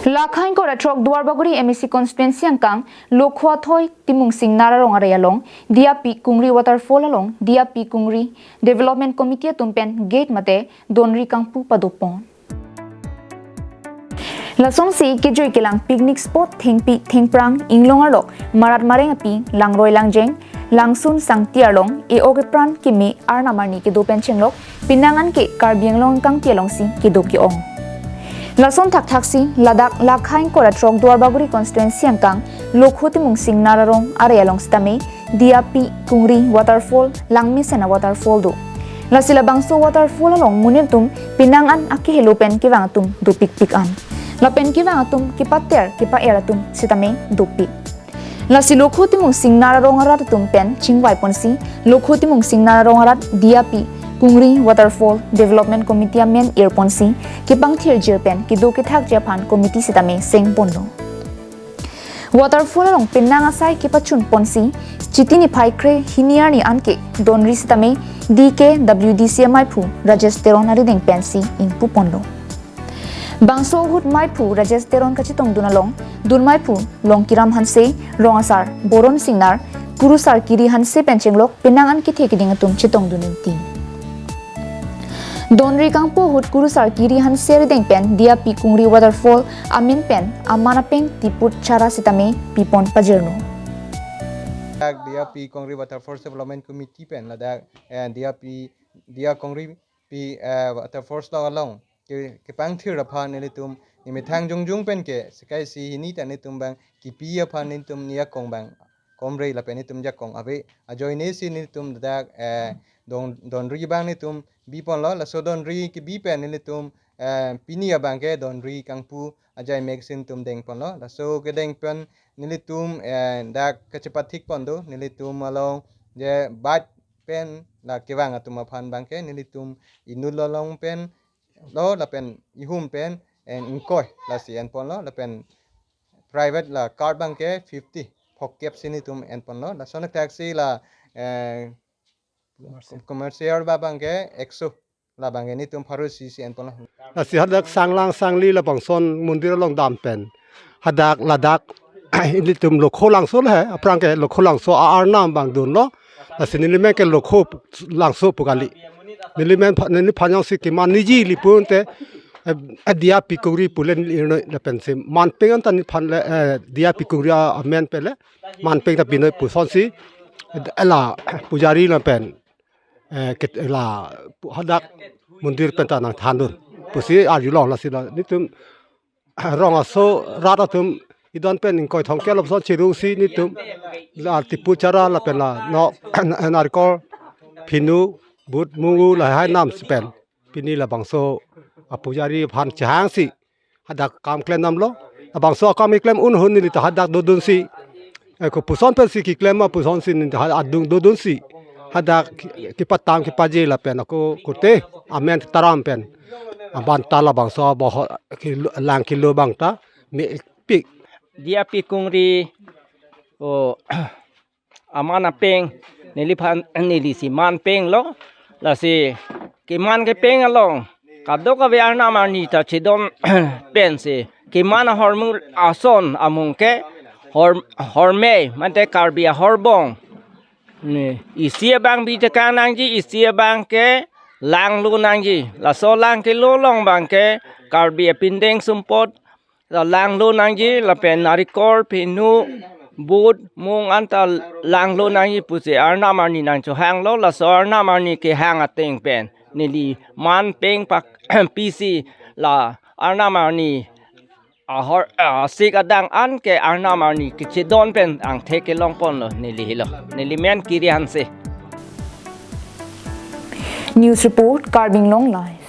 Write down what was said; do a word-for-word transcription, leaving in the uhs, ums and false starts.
Lakha ingkoi ra throk Duarbagori M A C constituency angkang Lokho athoi Timung Singnar arong arai along Diyapi Kungri waterfall along Diyapi Kungri Development Committee atum pen gate mate donri kangpu padopon. Lasonsi kejui kelang picnic spot thengpi thengphrang inglong arlok marat mareng api langroi langjeng langsun sangti arlong e-ok epran keme arnam arni kedo pen chenglok penang anke Karbi Anglong angkangpi alongsi kedo ke-ong. Lason thakthaksi ladak Lakha ingkoi ra throk Duarbagori constituency angkang Lokho Timung Singnar arong arai along sitame Diyapi Kungri waterfall langmesen a waterfall do. Lasi labangso waterfall along monit atum penang an akehelo pen kevang atum dopikpik an. Lapen kevang atum kepater kepa-er atum sitame dopik. Lasi Lokho Timung Singnar arong arat atum pen chingvai ponsi Lokho Timung Singnar arong arat Diyapi Kungri waterfall development committee amen ir ponsi kepangthir jir pen kedo kethak ji aphan committee sitame seng ponlo. Waterfall along penang asai kepachun ponsi Chiti niphai kre hini arni anke donri sitame D K W D C maiphu Rajesh Teron arideng pensi ingpu ponlo. Bangso ahut maiphu Rajesh Teron kachetongdun along dun maiphu Longkiram Hanse, rong asar Boron Singnar, kurusar Kiri Hanse pen chenglok penang an kethe keding atum chetongdun ingti. Donri kangpu ahut kurusar Kiri Hanse arideng pen Diyapi Kungri waterfall amen pen aman apeng tiput chara sitame pipon pajirno. Dak Diyapi Kongri Waterfalls Development Committee pen ladak, eh, Diyapi, Diya Kongri pi, eh, Waterfalls along along ke, kepangthir aphan nelitum nemethang jongjong pen ke sekai si hini ta nelitum bang kipi aphan nelitum niya kong bang komre lapen nelitum jakong ave ajoine si nelitum dak, eh, don, donri bang nelitum bi ponlo. Laso donri kebi pen nelitum, eh, pini abang ke donri kangpu ajai mek si nelitum deng ponlo. Laso kedeng pen nelitum, eh, dak kachepathik pon do nelitum along je bat pen la kevang atum aphan bang ke nelitum inut along pen lo lapen ihum pen, eh, ingkoi lasi en ponlo lapen private la card bang ke fifty phokep si nelitum en ponlo. Lason taxi la, eh, commercial ba bang ke ekso la bang ke nelitum pharo si si en ponlo. Lasi hadak sanglang sangli labangson mondir along dam pen hadak ladak nelitum Lokho Langso le he, aphrang ke Lokho Langso a-arnam bang dunlo. Lasi nelimen ke Lokho Langso pu kali. Nelimen pha-, neliphan jongsi keman niji li pute, eh, eh, Diyapi Kungri pule neli irnoi lapen si manpeng anta neliphan le, eh, Diyapi Kungri a-, amen pele manpeng ta pinoi pusonsi, eh, la pujari lapen, eh, ket-, la pu-, hadak mondir pen ta nangthandun pusi arjulong. Lasi la nelitum rong aso rat atum idon pen ingkoi thomkep lapuson chirungsi nelitum la tiput chara lapen la no narikol phinu but mungu lahai nam si pen pini labangso apujari aphan chehangsi hadak kam klem damlo. Labangso akam keklem un ahut neli ta hadak dodunsi, eh, kopuson pensi keklem ma pusonsi neli ta ha-, adung dodunsi hadak ki-, kepatang kepaje lapen ako kote amen taram pen aban ta labangso aboho kelo, lang kelo bang ta mepik. Diyapi Kungri, o, aman apeng neliphan neli si manpenglo. Lasi keman kepeng along kadokave arnam arni ta chedon pensi keman ahormu ason amung ke hor-, hormei mate Karbi ahorbong. Ne, isi abang bi tekang nangji, isi abang ke langlo nangji. Laso lang kelo along bang ke Karbi apindeng sumpot ta langlo nangji lapen narikol phinu but mung anta langlo nangji pusi arnam arni nangchohanglo. Laso arnam arni kehang ateng pen neli manpeng pak pisi la arnam arni ahor, ah, sik adang an ke arnam arni kechedon pen angthek kelong ponlo neli helo. Nelimen Kiri Hanse. News report, Karbi Anglong Live.